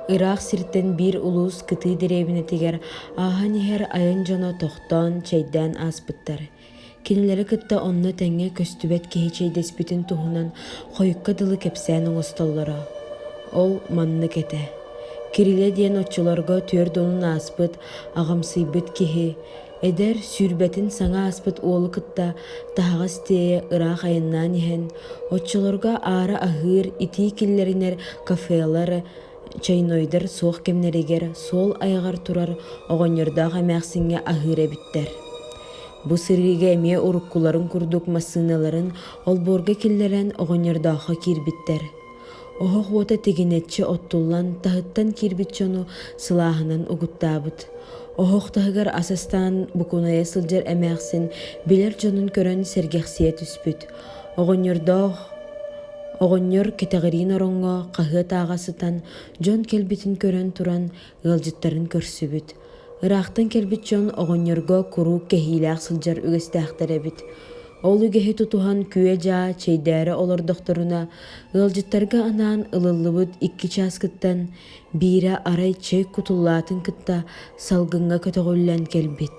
Ыраах сиртэн биир улуус кытыы дэриэбинэтигэр ааһан иһэр айан дьоно тохтоон, чэйдээн ааспыттар. Кинилэри кытта онно тэҥҥэ көстүбэт киһи чэйдэспитин туһунан хойукка дылы кэпсээн оҥостоллоро. Ол маннык этэ. Кирилэ диэн оччолорго 40-ун ааспыт, аҕамсыйбыт киһи, эдэр, сүүрбэтин саҥа ааспыт уолу кытта таһаҕас тиэйэ ыраах айаннаан иһэн, оччолорго аара аһыыр, итии киллэринэр кафелар, чайнойдар суох кэмнэригэр суол айаҕар турар оҕонньордоох эмээхсиҥҥэ аһыыр эбиттэр. Бу сырыыга эмиэ уруккуларын курдук массыыналарын олбуорга киллэрэн оҕонньордооххо киирбиттэр. Оһох уота тигинэччи оттуллан таһыттан киирбит дьону сылааһынан угуттаабыт. Оһох таһыгар ас астаан букунайа сылдьар эмээхсин билэр дьонун көрөн сэргэхсийэ түспүт. Оҕонньордоох оҕонньор кэтэҕириин ороҥҥо хаһыат ааҕа сытан дьон кэлбитин көрөн туран ыалдьыттарын көрсүбүт. Ыраахтан кэлбит дьон оҕонньорго куруук кэһиилээх сылдьар үгэстээхтэр эбит. Ол үгэһи тутуһан күө-дьаа чэйдээри олордохторуна, ыалдьыттарга анаан ылыллыбыт икки чааскыттан биирэ арай чэй кутуллаатын кытта салгыҥҥа көтөҕүллэн кэлбит.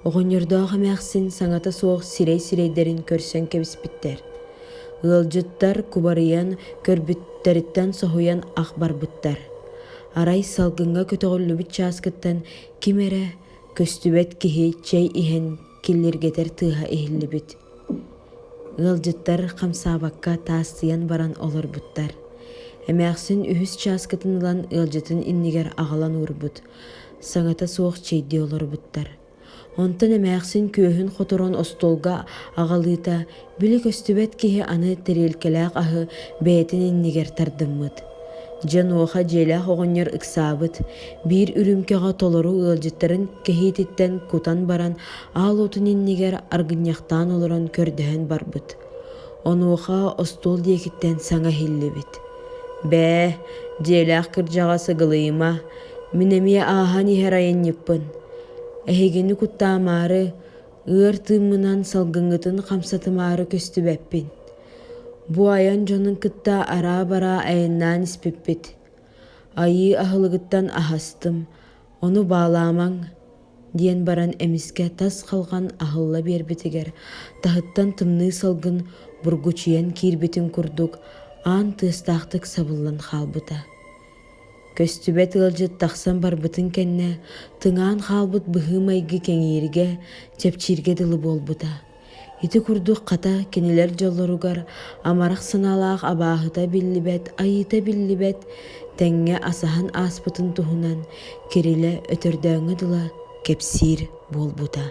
Оҕонньордоох эмээхсин саҥата суох сирэй-сирэйдэрин көрсөн кэбиспиттэр. Ыалдьыттар кубарыйан көрбүттэриттэн соһуйан ах барбыттар. Арай салгыҥҥа көтөҕүллүбүт чааскыттан ким эрэ көстүбэт киһи чэй иһэн киллиргэтэр тыаһа иһиллибит. Ыалдьыттар хамсаабакка таастыйан баран олорбуттар. Эмээхсин үһүс чааскытын ылан ыалдьытын иннигэр аҕалан уурбут. Саҥата суох чэйдии олорбуттар. Онтон эмээхсин күөһүн хоторон остуолга аҕалыыта, били көстүбэт киһи аны тэриэлкэлээх аһы бэйэтин иннигэр тардыммыт. Дьэ онуоха дьиэлээх оҕонньор ыксаабыт, биир үрүүмкэҕэ толору ыалдьыттарын кэһиититтэн кутан баран аал уотун иннигэр аргынньахтаан олорон көрдөһөн барбыт. Онуоха остуол диэкиттэн саҥа иһиллибит: «Бээ, дьиэлээх кырдьаҕас ыгылыйыма, мин эмиэ ааһан иһэр айанньыппын. Эһигини куттаамаары, ыар тыыммынан салгыҥҥытын хамсатымаары көстүбэппин. Бу айан дьонун кытта араа-бараа айаннаан испиппит. Айыы аһылыгыттан аһастым, ону баалаамаҥ» диэн баран эмискэ тас халҕан аһылла биэрбитигэр таһыттан тымныы салгын бургучуйан киирбитин курдук аан тыастаахтык сабыллан хаалбыта. Көстүбэт ыалдьыт тахсан барбытын кэннэ тыҥаан хаалбыт быһыы-майгы кэҥииргэ, чэпчииргэ дылы буолбута. Ити курдук хата кинилэр дьоллоругар амарах санаалаах абааһыта биллибэт, айыыта биллибэт тэҥҥэ асаһан ааспытын туһунан Кирилэ өтөрдөөҥҥө дылы кэпсиир буолбута.